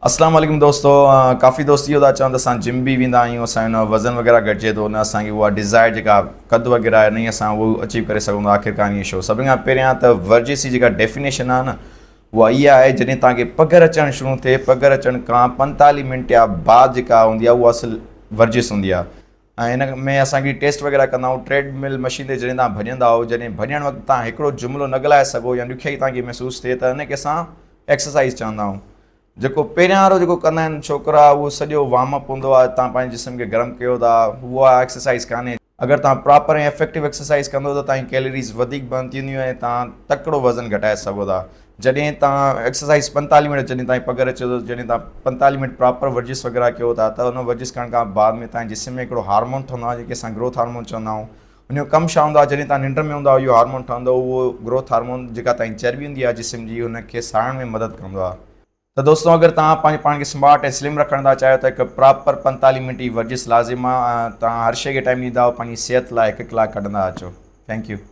اسلام عليڪم دوستو ڪافي دوست اهو ٿا چون ته اسان جم به ويندا آهيون اسان جو وزن وغيره گهٽجي ٿو نه اسان کي اها ڊزائر جيڪا قد وغيره آهي نه اسان اهو اچيو ڪري سگهون ٿا آخرڪار ائين شو سڀني کان پهريان ته ورزش جي جيڪا ڊيفينيشن آهي نه اها اها آهي جڏهن توهان کي پگهر اچڻ شروع ٿئي پگهر اچڻ کان 45 منٽ يا بعد جيڪا هوندي آهي اها اصل ورزش هوندي آهي ۽ هن ۾ اسان هڪڙي ٽيسٽ وغيره ڪندا آهيون ٽريڊ مل مشين تي جڏهن توهان ڀڄندا آهيو جڏهن ڀڄڻ وقت توهان هڪڙو جملو نه ڳالهائي سگهو يا ڏکيائي توهان کي محسوس ٿئي ته ان کي اسان ايڪسرسائز چوندا آهيون. جيڪو پهريان وارو جيڪو ڪندا آهن ڇوڪرا اهو سڄو وارم اپ هوندو آهي تان پنهنجي جسم کي گرم ڪيو ٿا اها ايڪسرسائز ڪانهي اگر تان پراپر ۽ افيڪٽو ايڪسرسائز ڪندو ته تانجي ڪيلريز وڌيڪ برن ٿينديون ۽ تان تڪڙو وزن گهٽائي سگهو ٿا جڏهن تان ايڪسرسائز 45 منٽ جڏهن تان پگهر اچي ٿو جڏهن تان 45 منٽ پراپر ورزش وغيره ڪيو ٿا ته ان ورزش ڪرڻ کان بعد ۾ تانجي جسم ۾ هڪڙو هارمون ٺهندو آهي جيڪي اسان گروٿ هارمون چوندا آهيون ان جو ڪم ڇا هوندو آهي جڏهن تان ننڊ ۾ هوندا آهيو اهو هارمون ٺهندو اهو گروٿ هارمون جيڪا تانجي چرٻي هوندي آهي جسم جي ان کي ساڙڻ ۾ مدد ڪندو آهي. ته دوستو اگر توهان پنهنجي پاڻ کي سمارٽ ۽ سلم رکڻ ٿا چاهيو ته هڪ پراپر 45 منٽ جي ورزش لازم آ ۽ توهان هر شي کي ٽائيم ڏيندا آهيو پنهنجي صحت لاء هڪ ڪلاڪ ڪڍندا اچو thank you.